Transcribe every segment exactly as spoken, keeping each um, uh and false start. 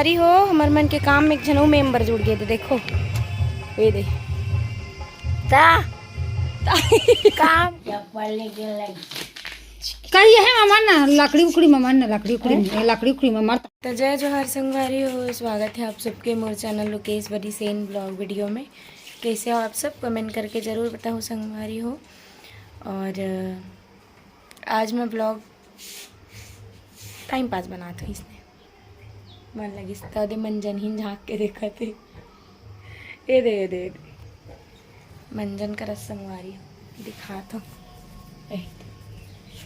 अरे हो, हमर मन के काम में एक झन अउ member जुड़ गे दे, देखो, ये दे। ता काम। कही है ममन ना, लकड़ी उकड़ी ममन ना, लकड़ी उकड़ी, लकड़ी उकड़ी ममन। तो जय जोहार संगवारी हो, स्वागत है आप सबके मोर channel लोकेश बड़ी सेन vlog video में। कैसे हो आप सब, comment करके जरूर बताओ संगवारी हो। और आज मैं vlog time pass बनात हूँ इसने। मन लगिस त दे मंजन ही झांक के देखत हे। ए दे, ए दे, ए दे। मंजन करत संगवारी हो, दिखात हो। ए,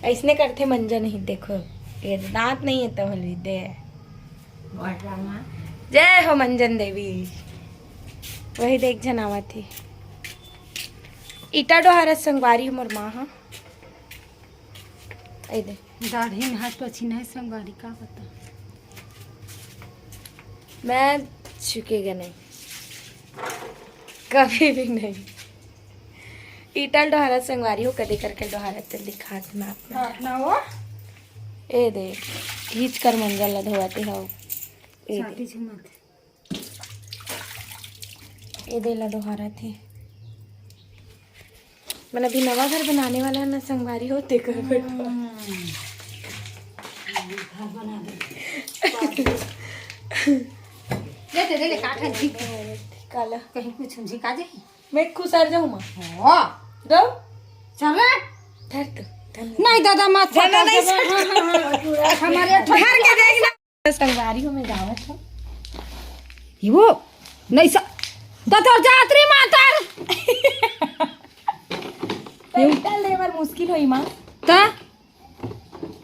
ऐसने करथे मंजन ही, देखो। ए दे, दांत नहीं है तो हलवी दे। जय हो मंजन देवी। वही देख झन आवत हे। ईटा डोहारत संगवारी हो मोर माँ हा। ए दे। दाढ़ी में हाथ पछी नहीं संगवारी, का पता। मैं झुकेगा नहीं, कभी भी नहीं। ईटा ल डोहारत संगवारी हो, कदे करके डोहारत ते दिखात मैं आप मन। हाँ, ना वो? ए दे, घीच कर मंजन ला धोवत हे हो। ए दे। छाती झुमत। ए दे ला डोहारत हे। मन अभी नवा घर बनाने वाला है ना संगवारी हो, तेकर बर। हम्म। घर बना दे। ले, ले, ले, ले, काट है, झिक। काला। कहीं कुछ झिका जाही। मैं खुसर जाऊँ माँ। हो। दो। चल रे। धर तू, धर ले। नहीं दादा, मत धर, फटा नहीं, देबे। हाँ, हाँ, हाँ। हमारे धर के देख ना। संगवारी हो, मैं गावत हूँ। ये वो नहीं सा, तो तोर जात रे मातर। तो ईटा ले बर मुश्किल होई माँ। ता?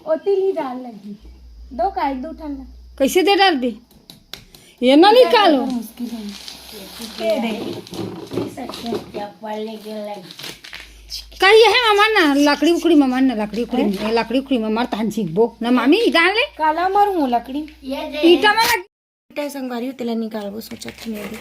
ओती ही डाल लगी। दो का एक दो ठन ला। कैसे दे डाल दी? ये ना निकालो। मुश्किल होई। के दे? ये सब क्या पढ़ने के लगी? कही है ममन ना, लकड़ी उकड़ी ममन ना, लकड़ी उकड़ी, हैं? लकड़ी उकड़ी ममर तहन झिकबो ना मामी, जान ले। काला मरूँ लकड़ी। ये दे। ईटा में लग- ईटा संगवारी हो, तेला निकालबो सोचत हन। ये दे,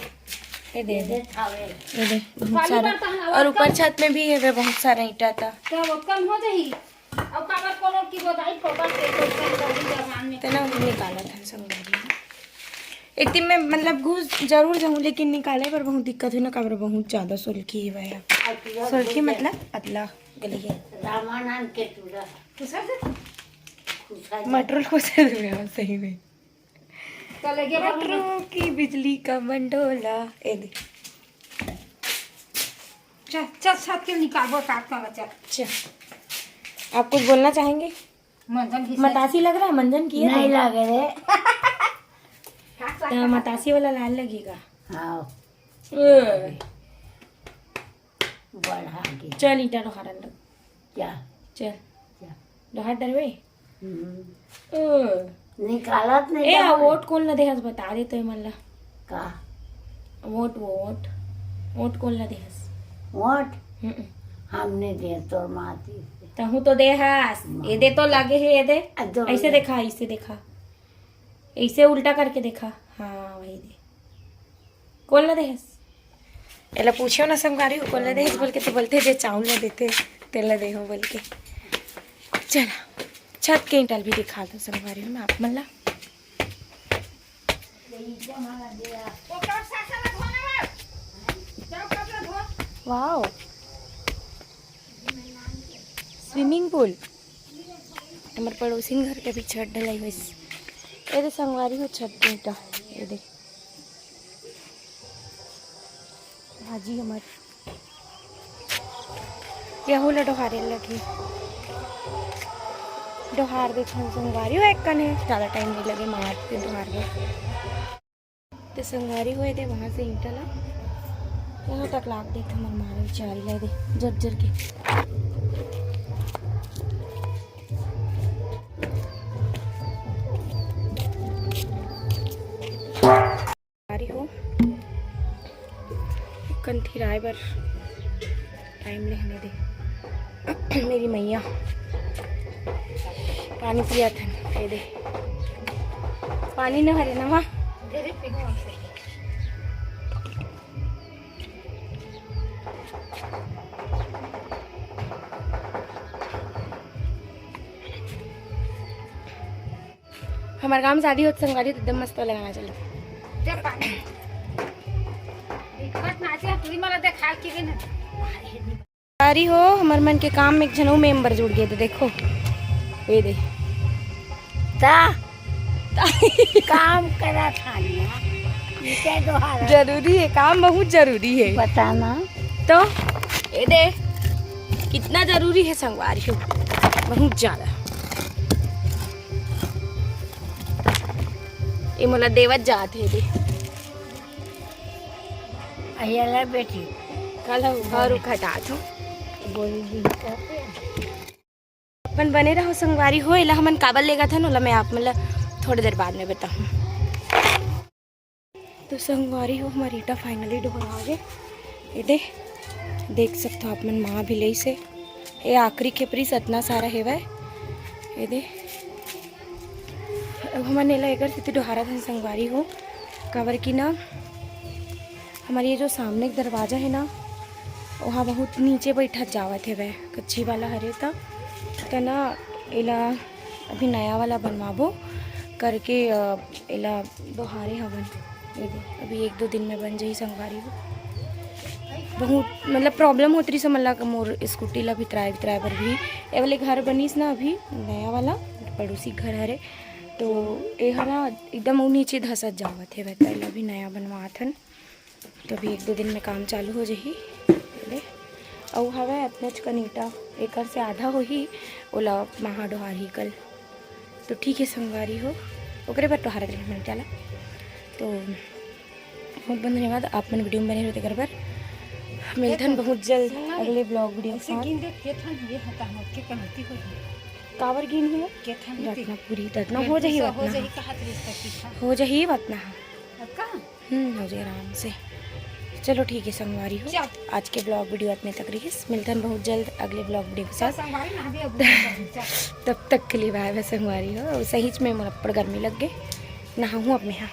ये दे, ये दे। ये दे, बहुत खाली सारा। बर्तन हवा और ऊपर कम। छत में भी है वे बहुत सारा ईटा था। क्या वो कम हो जाही? अब काबर कोनो की गोदाई फोकट के तो कहीं कर दी जबान में। तेला हम निकालत हन संगवारी हो। एक दिन में मतलब घुस जरूर जाऊँ, लेकिन निकाले पर बहुत दिक्कत है ना, काबर बहुत ज्यादा सोलखी है भाई। सोलखी मतलब पतला गली है। रामानंद के टूरा। खुसर दे। खुसर दे। मटरोल खुसर दे सही में। चले गया मटरों की बिजली का मंडोला। ए दे। चल, चल, छत के निकालबो, काट का बच्चा। अच्छा, आप कुछ बोलना चाहेंगे? मंजन की मतासी लग रहा है, मंजन की है नहीं तो। लगे रे। काट, काट, तो काट। मतासी वाला लाल लगेगा। हाँ। ए। बढ़ा के। चल, ईटा डोहारन लग। क्या? चल। क्या? डोहार डरवे? हम्म। ओ। निकालत नहीं ए, का आ बोले? वोट कोन ला देहस, बता दे तो मन ला। का? Vote, vote. वोट कोन ला देहस? वोट? हम्म। हमने दे तोर माती से। तहूँ तो देहस। माँ। ये दे तो लागे है, ये दे। आ, दो ऐसे दे। देखा, ऐसे देखा। ऐसे उल्टा करके देखा। हाँ, वही दे। कोन ला देहस? एला पूछो ना संगवारी हो, कोन ला देहस बोल के, तो बोलथे जे चाउर ला देथे, तेला देहूँ बोल के। चला, छत के ईंटा ल भी दिखा दो संगवारी हो, मैं आप मन ला। Wow, swimming pool। हमर पड़ोसिन घर के भी छत ढलाई होइस। ए दे संगवारी हो, छत के ईंटा, ए दे। भाजी हमर यहू ला डोहारे लगी। डोहार देथन संगवारी हो, एक कने ज्यादा टाइम नहीं लगे, मार के डोहार दे। तो संगवारी हो, ए दे वहाँ से ईंटा ला वहाँ तक लाग देथे हमर मारे चारी ला, ए दे जर जर के। संगवारी हो, कंठिराए बर टाइम लेहने दे। मेरी मैया पानी पिया था, ये दे। पानी न भरे ना माँ। हमर गांव में शादी होत संगवारी, तो एकदम मस्त वाला गाना चलो। जब पानी। दिक्कत ना आचे, पूरी मला देखा के ना। संगवारी हो, हमर मन के काम में एक झन अउ मेंबर जुड़ गए, तो देखो, ये दे। ता काम करा था। जरूरी है, काम बहुत जरूरी है। पता ना। तो ये दे, कितना जरूरी है संगवारी हो, बहुत ज्यादा। ये मोला देवत जात हे दे। अहिया ला बेटी। कल हम घर उखटात हो। बोल दी। अपन बने रहो संगवारी हो, एला हमन काबर लेगत हन, ओला मैं आप मन ला थोड़ी देर बाद में बताहूँ। तो संगवारी हो, हमारी ईटा finally डोहरा गे। ये दे, देख सकते हो आप मन, माँ भी लई से। ये आखिरी खेपरी सतना सारा हेवय। ये दे, अब हमन एला एकर सेती डोहारत हन संगवारी हो, काबर कि ना, हमारे ये जो सामने के दरवाजा है ना, वहाँ बहुत नीचे बैठत जावत हेवय, कच्ची वाला हरे त, त ना एला अभी नया वाला बनवाबो करके, अ, एला डोहारे हवन। ये दे, अभी एक दो दिन में बन जाही संगवारी हो। बहुत मतलब problem होत रहिस हमन ला मोर स्कूटी ला भितराए भितराए बर भी। ये वाले घर बनिस ना अभी नया वाला, पड़ोसी घर हरे, तो ये ह ना एकदम वो नीचे धसत जावत हे, त एला भी नया बनवात हन। तो अभी एक दो दिन में काम चालू हो जाही। ले, अउ हवय अतनेच कन ईटा, एकर से आधा होही, ओला माँ ह डोहारही कल। तो ठीक है संगवारी हो, ओकरे बर डोहारत रहे मन जाला। तो बहुत बहुत धन्यवाद, आप मन video में बने रहो तेकर बर। मिलथन बहुत जल्द अगले vlog video के साथ। काबर गिन हो? रत्ना पूरी, रत्ना हो जाही, रत्ना हो जाही, रत्ना। हम्म, हो जाए आराम से। चलो ठीक है संगवारी हो, आज के vlog video अतने तक रहिस। मिलथन बहुत जल्द अगले vlog video के साथ। तब तक के लिए bye bye संगवारी हो। सहीच में मोला अब्बड़ गर्मी लग गे, नहाहूँ अब मैं। हाँ,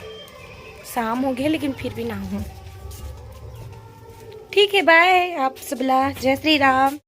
शाम हो गया लेकिन फिर भी नहाहूँ। ठीक है, bye आप सबला, जय श्री राम।